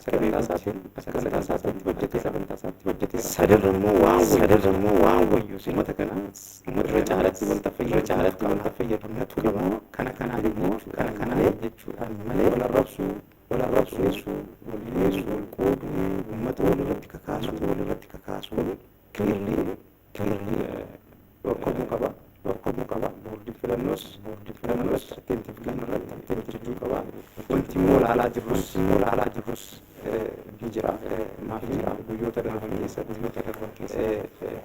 sagantaa isaatti hojjetee sadirra immoo waan wayyu uummata kana irra caalatti wanta fayyadamatu qaba. Kana kanaa jechuudhaan malee wal arrabsuu, wal dhiyeessuu, wal qooduu, uummata wal irratti kakaasuu clearly dhorkamuu qaba. Boordiin filannoos attentive kan irratti hojjechuu qaba. Wanti immoo ilaalaa jirrus ni jira. Maaf jira, guyyoota darban keessatti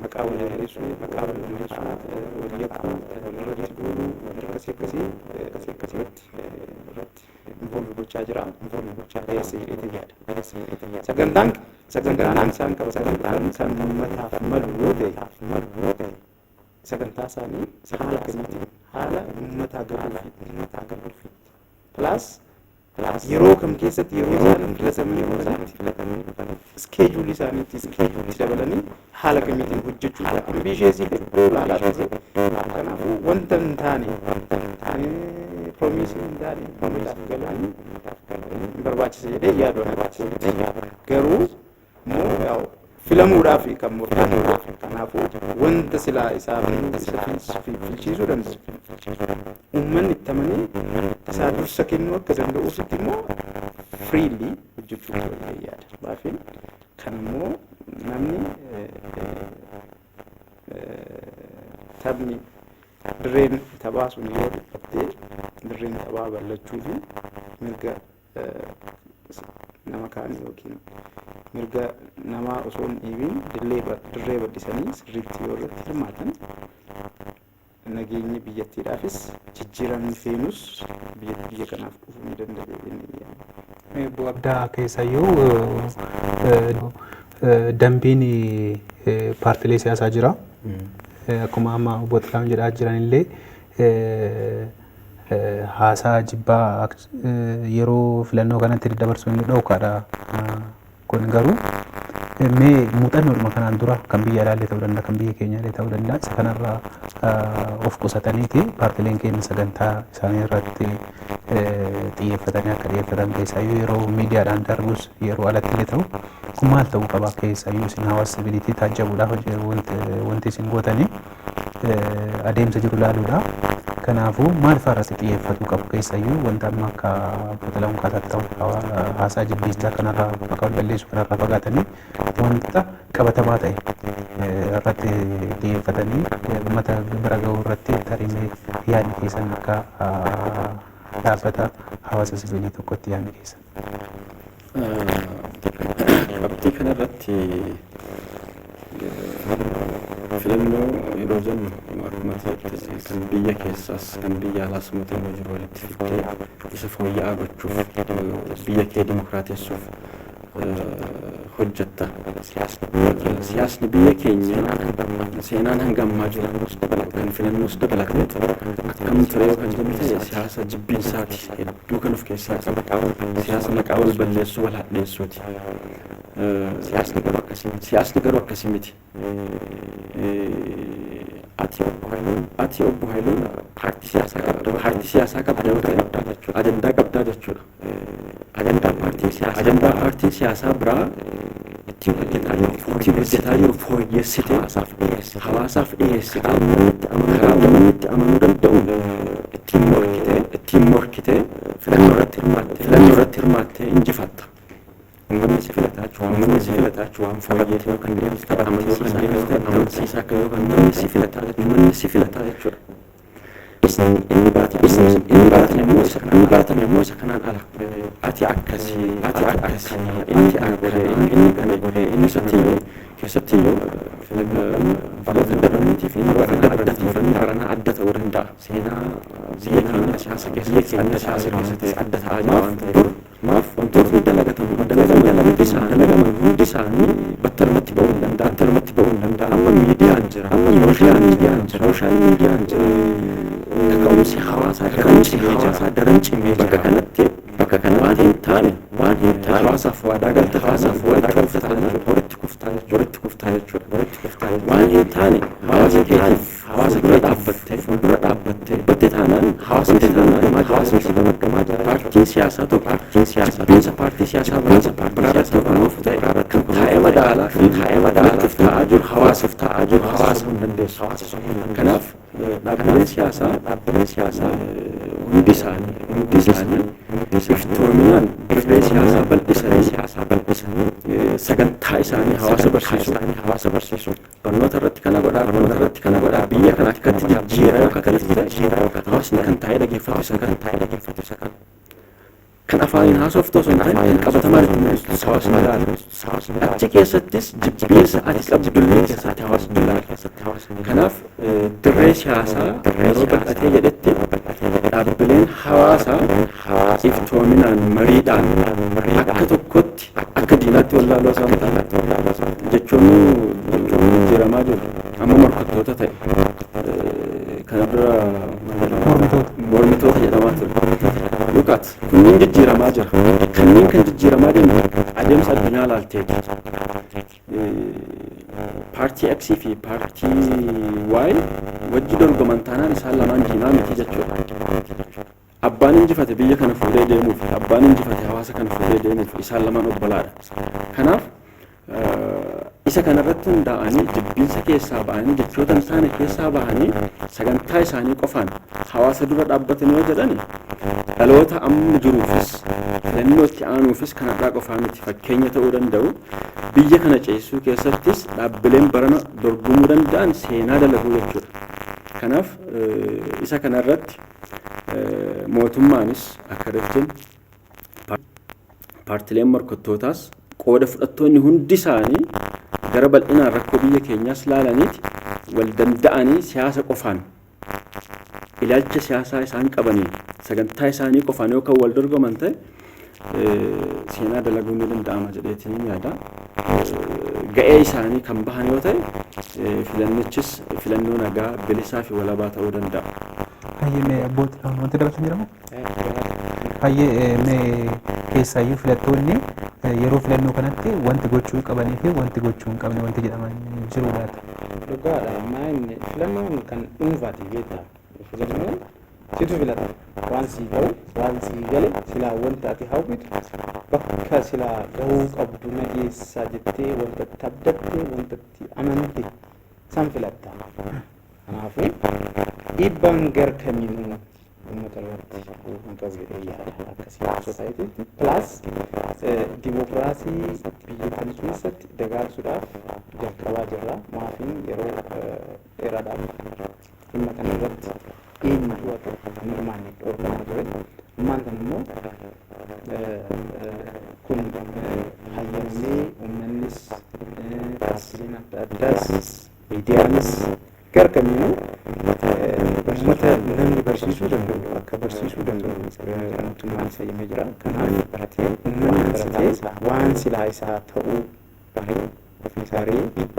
maqaa wal balleessuu, wal yakkuu, wal irratti duuluu, wal akkasii akkasii irratti involve gochaa jira. Eessa jedheetiin yaada. Sagantaan isaan qaba, sagantaan isaan uummataaf malu yoo ta'e, sagantaa isaanii haala akkamiitiin haala uummataa galuufi plus yeroo kam keessatti yeroo isaan filatamanii dhufanitti scheduleii isaaniitti dabalanii haala kamiitiin hojjechuu ambitiousii hedduu ilaalaa ture. Kanaafuu wanta hin taane, promiseii hin taane uummataaf galanii hin barbaachisa jedhee yaadu. Garuu immoo yaa'u filamuudhaaf kan murtaa'u. Kanaafuu wanta silaa isaa isa filchiisuu danda'u, uummanni itti amanee isaa dursa kennuu akka danda'uufitti immoo freely hojjechuu qaba jedhee yaada. Baafin kan immoo namni Taphni dirreen taphaa sun yoo dhiphattee, dirreen taphaa bal'achuu fi mirga nama kaanii yookiin mirga namaa osoo hin dhiibin dirree bal'isanii sirriitti yoo irratti hirmaatan, nageenyi biyyattiidhaafis jijjiiramni feenus biyya kanaaf dhufuu ni danda'a jennee yaadna. Obbo Abdaa, keessayyuu dambiin paartilee siyaasaa jira. Akkuma amma obbo Xilahuun jedhaa jiran illee, haasaa jibbaa yeroo filannoo kanatti daddabarsuun inni dhorkaadha. Kun garuu mee muuxannoodhuma kanaan dura kan biyya alaallee ta'uu danda'a, kan biyya keenyaallee ta'uu danda'a, isa kanarraa of qusataniiti paartileen keenya sagantaa isaanii irratti xiyyeeffatanii akka dhiyeeffatan, keessaayyuu yeroo miidiyaadhaan darbus, yeroo alatti illee ta'u, kun maal ta'uu qaba? Keessaayyuu isin hawaasa siviiliitii taajjabuudhaaf wanti isin gootanii adeemsa jiru ilaaluudha. Kanaafuu maal fa'aa irratti xiyyeeffatuu qabu, keessaayyuu wanta amma akka obbo Xilahuun kaasaatti ta'u, haasaa jibbiinsaa kanarraa, maqaa wal balleessuu kanarraa fagaatanii wanta qabatamaa ta'e irratti xiyyeeffatanii uummata bira gahuu irratti tarimee yaadni keessan, akka dhaabbata hawaasa siviilii tokkotti yaadni keessan? Qabxii kanarratti, filannoo yeroo jennu, akkuma ta'etti kan biyya keessaas kan biyya alaas muuxannoo jiru walitti fiddee isa fooyya'aa gochuuf, biyya kee dimokiraatessuuf hojjetta. Siyaasni biyya keenya seenaan hanga ammaa jiru kan filannoos dabalatee akkam ture yoo kan jennu ta'e, siyaasa jibbiinsaati hedduu kan of keessaa qabu. Siyaasa maqaa wal balleessuu, wal hadheessuuti. Siyaasni garuu akkasii miti. Ati obbo Haayiluun paartii siyaasaa qabda yoo ta'e, ajandaa qabdaa jechuudha. Ajandaa paartiin siyaasaa biraa ittiin hojjetaa jiru fooyyessitee hawaasaaf dhiyeessitee, karaa uummanni itti amanuu danda'uun ittiin morkitee filannoo irratti hirmaattee injifatta. Uummanni si filataa waan fooyyee yoo kan deemtu ta'e, amansiisaa akka yoo kan ta'e, uummanni si filataa jechuudha. Inni baratame immoo isa kanaan ala. Ati akkasii, ati akkasii, inni kana godhe, inni kana godhe, inni keessatti iyyuu baroota darbaniitiif inni baranaa adda ta'uu danda'a. Seenaa biyya keenya siyaasa keessatti adda ta'aa jira waan ta'eef. Maaf wantootni dalagaman hundi isaanii battalumatti ba'uu hin danda'an. Battalumatti ba'uu hin danda'an. Amma miidiyaan jira. Amma social miidiyaan jira. Kaka'umsi hawaasaa daran cimee jira. Bakka kanatti waan hin taane hawaasa waadaa galta taanaan walitti kuftaa jechuudha. Waan hin taane hawaasa keetiif hawaasa dura dhaabbattee fuuldura dhaabbattee batte taanaan, hawaasni si gamaggamaa jira. Paartiin siyaasaa tokko paartiin siyaasaa jibbiinsa paartii siyaasaa biraa irratti kan ta'e, kan taa'ee madaalaaf taa'aa jiru hawaasa hin dandeessu. Kanaaf dhaabbileen siyaasaa hundi isaanii iftoominaan dirree siyaasaa bal'isanii sagantaa isaanii hawaasa barsiisu, barnoota irratti kana godhaa, biyya kana akkatti jijjiiraa akka ta'e, hawaasni kan taa'ee dhaggeeffatu isa kana. Kan afaaniin haasoftu osoo hin ta'in, kan qabatamaan itti mul'istu hawaasni ilaala. Achi keessattis jibbiinsa ati qabdullee keessatti hawaasni ilaala. Kanaaf dirree siyaasaa yeroo bal'atee jedhetti, dhaabbileen hawaasaa iftoominaan, mariidhaan, akka tokkotti, akka diinaatti wallaaloo isaan ta'an jechuun jijjiiramaa jiru. Amma morkattoota ta'e. Kana dura mormitoota jedhamaa ture. Lukaat kunniin jijjiiramaa jira. Kanneen kan jijjiiramaa deemu adeemsa addunyaa laalteeti. Paartii X fi paartii Y wajji dorgoman taanaan, isaan lamaan diinaa miti jechuudha. Abbaan injifate biyya kana fuudhee deemuuf, abbaan injifate hawaasa kana fuudhee deemuuf, isaan lamaan obbolaadha. Kanaaf isa kanarratti hundaa'anii, jibbiinsa keessaa ba'anii, jechoota hin taane keessaa ba'anii, sagantaa isaanii qofaan hawaasa dura dhaabbatanii yoo jedhani, dhaloota amma jiruufis, filannoo itti aanuufis, kan har'aa qofaa miti, fakkeenya ta'uu danda'u. Biyya kana ceesisuu keessattis dhaabbileen barana dorgomuu danda'an seenaa dalaguu jechuudha. Kanaaf isa kanarratti mootummaanis akka irratti paartileen morkattootaas qooda fudhattoonni hundi isaanii gara bal'inaan rakkoo biyya keenyaas laalaniiti wal danda'anii siyaasa qofaan, ilaalcha siyaasaa isaan qabaniin, sagantaa isaanii qofaan yoo kan wal dorgoman ta'e, seenaa dalaguun ni danda'ama jedheetiin yaada. Ga'ee isaanii kan bahan yoo ta'e, filannichis filannoo nagaa, bilisaa fi walabaa ta'uu danda'a. Hayyee, mee abboota wanti dabalatan jedhamu? Hayyee, mee keessaayyuu filattoonni yeroo filannoo kanatti wanti gochuu qabanii fi wanti gochuu hin qabne wanti jedhaman jiru laata? Dhugaadha. Maa inni filannoon kan dhuunfaati, beektaa. Filannoon situ filata. Waan sii ta'u, waan sii gale, silaa wanta ati hawwitu, bakka silaa gahuu qabdu na geessaa jettee wanta itti abdatte, wanta itti amante san filatta. Kanaafuu dhiibbaan gar kamiinuu uummata irratti hin qabu jedhee yaada akka civil societytti. Plus dimokiraasii biyya kana keessatti dagaagsuudhaaf jalqabaa jirra. Maafiin yeroo dheeraadhaaf dhimma kana irratti eenyutu akka hin hirmaanne dhorkamaa ture. Ammaan kana immoo kun hayyamamee, uummannis, paartileen adda addaas, miidiyaanis gara kamiinuu uummata namni barsiisuu danda'u akka barsiisuu danda'u mootummaan fayyamee jira. Kanaaf uummanni baratee waan silaa isaa ta'uu baree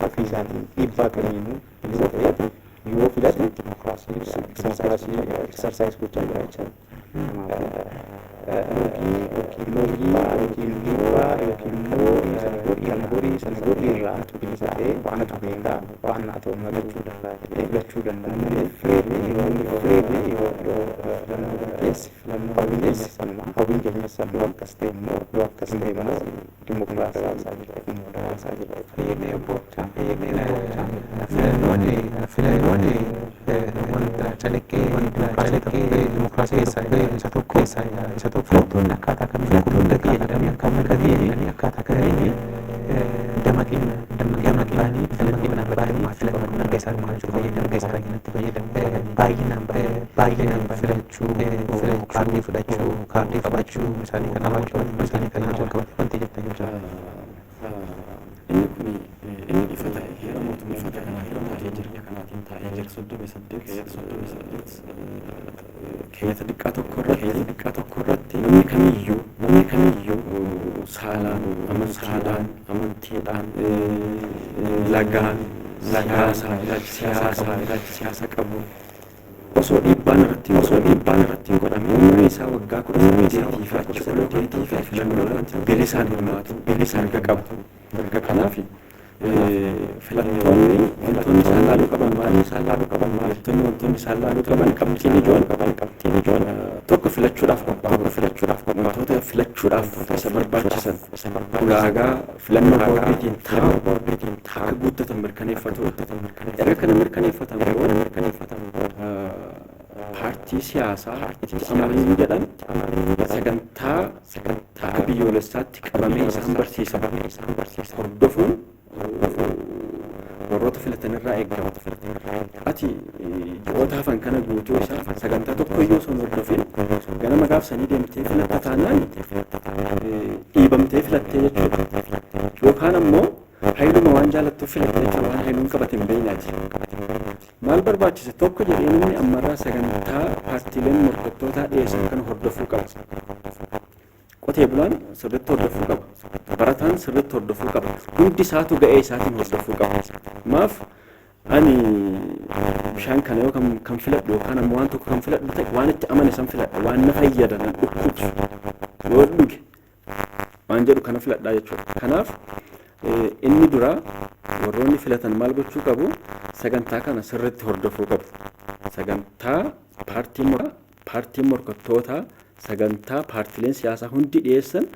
ofii isaatiin dhiibbaa kamiinuu bilisa ta'ee yoo filate, dimokiraasii exercise gochaa jira jechaadha. Kanaafuu loogii yookiin dhiibbaa yookiin immoo kana godhii sana godhii irraa bilisa ta'ee anatu beekaa, waan naa ta'u filachuu danda'a malee fireemee fireemee yoo filannoo gaggeesse, filannoo hawwiin sanuma, hawwiin keenya sanuma. Yoo akkas ta'e immoo dimokiraasii isaa jira. Fayyadamee obbo Filannoon wanta calaqqee dimokiraasii keessaa isa tokko. Filattoonni akkaataa kamiin damaqinaan filannoo bahanii filannoo mirga isaa hirmaachuu fayyadamu isaan fayyadamu baay'inaan filachuu, kaardii fudhachuu isaanii kanaan wal qabate wanti jettan yoo jira. Inni kun inni ifa ta'e heera mootummaa ifa ta'e heera taa'ee jira kanaatiin taa'ee jira. 38 keeyyata xiqqaa 1 irratti namni kamiyyuu saalaan, amantiidhaan, lagaan, siyaasa ilaalcha siyaasaa qabu osoo dhiibbaan irratti hin godhamin umrii isaa waggaa 18 fi achi ol fi filannoo irratti bilisaan hirmaatu bilisaan mirga qabu. Mirga kanaaf filattoonni wantoonni isaan laaluu qaban maali? Filattoonni wantoonni isaan laaluu qaban qabxiin ijoon tokko filachuudhaaf wantoota filachuudhaaf isa barbaachisan ulaagaa filannoo boordiitiin taa'u akka guuttatan mirkaneeffatu. Erga kana mirkaneeffatan booda paartii siyaasaa itti amananii jedhan sagantaa akka biyyoolessaatti qabamee isaan barsiisa hordofuun warroota filatanirraa eegama. Ati ji'oota hafan kana guutuu isaa sagantaa tokko iyyuu osoo hin hordofin ganama gaafsanii deemtee filatta taanaan, dhiibamtee filattee jechuudha. Yookaan ammoo Haayiluma waan jaalattuuf filatte jechuudha, waan Haayiluun qabate hin beeknaati. Maal barbaachise tokko jedhee, namni ammarraa sagantaa paartiileen morkattootaa dhiyeessan kana hordofuu qaba. Qotee bulaan sirriitti hordofuu qaba. Barataan sirriitti hordofuu qaba. Hundi isaatu ga'ee isaatiin hordofuu qaba. Maaf ani bishaan kana yoo kan filadhu yookaan ammoo waan tokko kan filadhu ta'e, waan itti amane san filadha, waan na fayyada, nan dhukkubsu yoo dhuge waan jedhu kana filadhaa jechuudha. Kanaaf inni dura warroonni filatan maal gochuu qabu? Sagantaa kana sirriitti hordofuu qabu. Sagantaa paartiin morkattootaa, sagantaa paartileen siyaasaa hundi dhiyeessan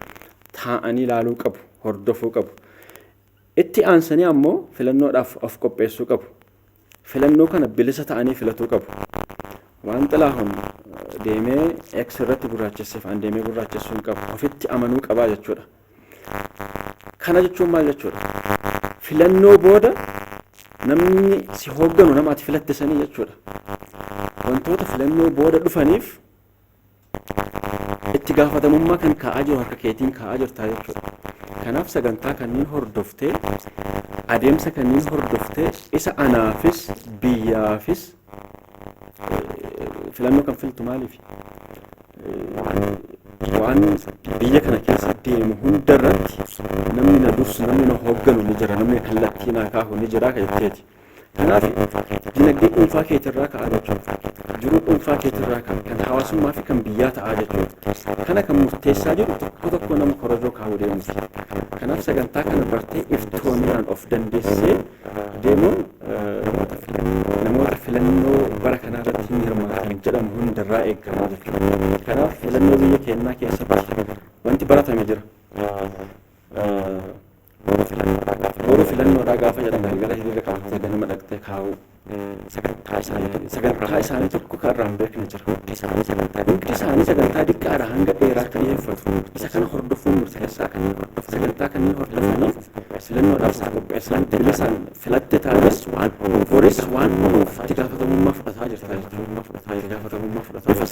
taa'anii ilaaluu qabu, hordofuu qabu. Itti aansanii ammoo filannoodhaaf of qopheessuu qabu. Filannoo kana bilisa ta'anii filatuu qabu. Waan Xilaahun deemee X irratti gurraachesseef an deemee gurraachessuu hin qabu. Ofitti amanuu qabaa jechuudha. Kana jechuun maal jechuudha? Filannoo booda namni si hoogganu nama ati filatte sanii jechuudha. Wantoota filannoo booda dhufaniif itti gaafatamummaa kan kaa'aa jiru harka keetiin kaa'aa jirtaa jechuudha. Kanaaf sagantaa kanneen hordoftee, adeemsa kanneen hordoftee, isa anaafis biyyaafis filannoo kan filtu maaliif? Waan biyya kana keessa deemu hundarratti namni na dursu, namni na hoogganu ni jira, namni kallattii naa kaahu ni jira kan jetteeti. Kanaaf dinagdee dhuunfaa keetirraa ka'a jechuudha. Jiruu dhuunfaa keetirraa ka'a, kan hawaasummaa fi kan biyyaa ta'aa jechuudha. Kana kan murteessaa jiru tokko tokko nama korojoo kaa'uu deemuuti. Kanaaf sagantaa kana bartee iftoominaan of dandeessee deemuun namoota filannoo bara kanaa irratti hin hirmaatan jedhamu hundarraa eegamaa jechuudha. Kanaaf filannoo biyya keenyaa keessatti wanti baratame jira. Boru filannoodhaa gaafa jedhan galgala hiriira qabattee ganama dhaqxee kaa'uu. Sagantaa isaanii tokko kan irraa hin beekne jira. Hundi isaanii sagantaa diqqaadhaa hanga dheeraatti dhiyeeffatu. Isa kana hordofuun murteessaa. Sagantaa kanneen hordofanii filannoodhaaf qopheessan bilisaan filatte taanes boris waan dhufuuf itti gaafatamummaa fudhataa jirta jechuudha. Itti gaafatamummaa fudhataa bifa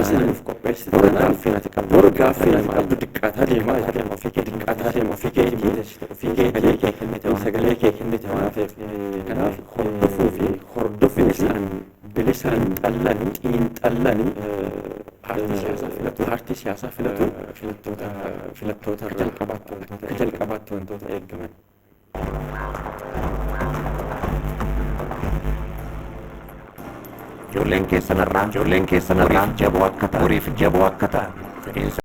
saniif qopheessite taanaan boru gaaffii ati qabdu diqqaataa deemaa jechuudha. Diqqaataa deema ofii keetii murteessite, ofii keetii sagalee kee kennite waan ta'eef. Kanaaf hordofuu fi hordofuu bilisaan xiinxallanii paartii siyaasaa filatu filattoota akka jalqabaatti wantoota eegaman. Ijoolleen keessan irraa jaboo akka ta'an, horiif jaboo akka ta'an, fedhiin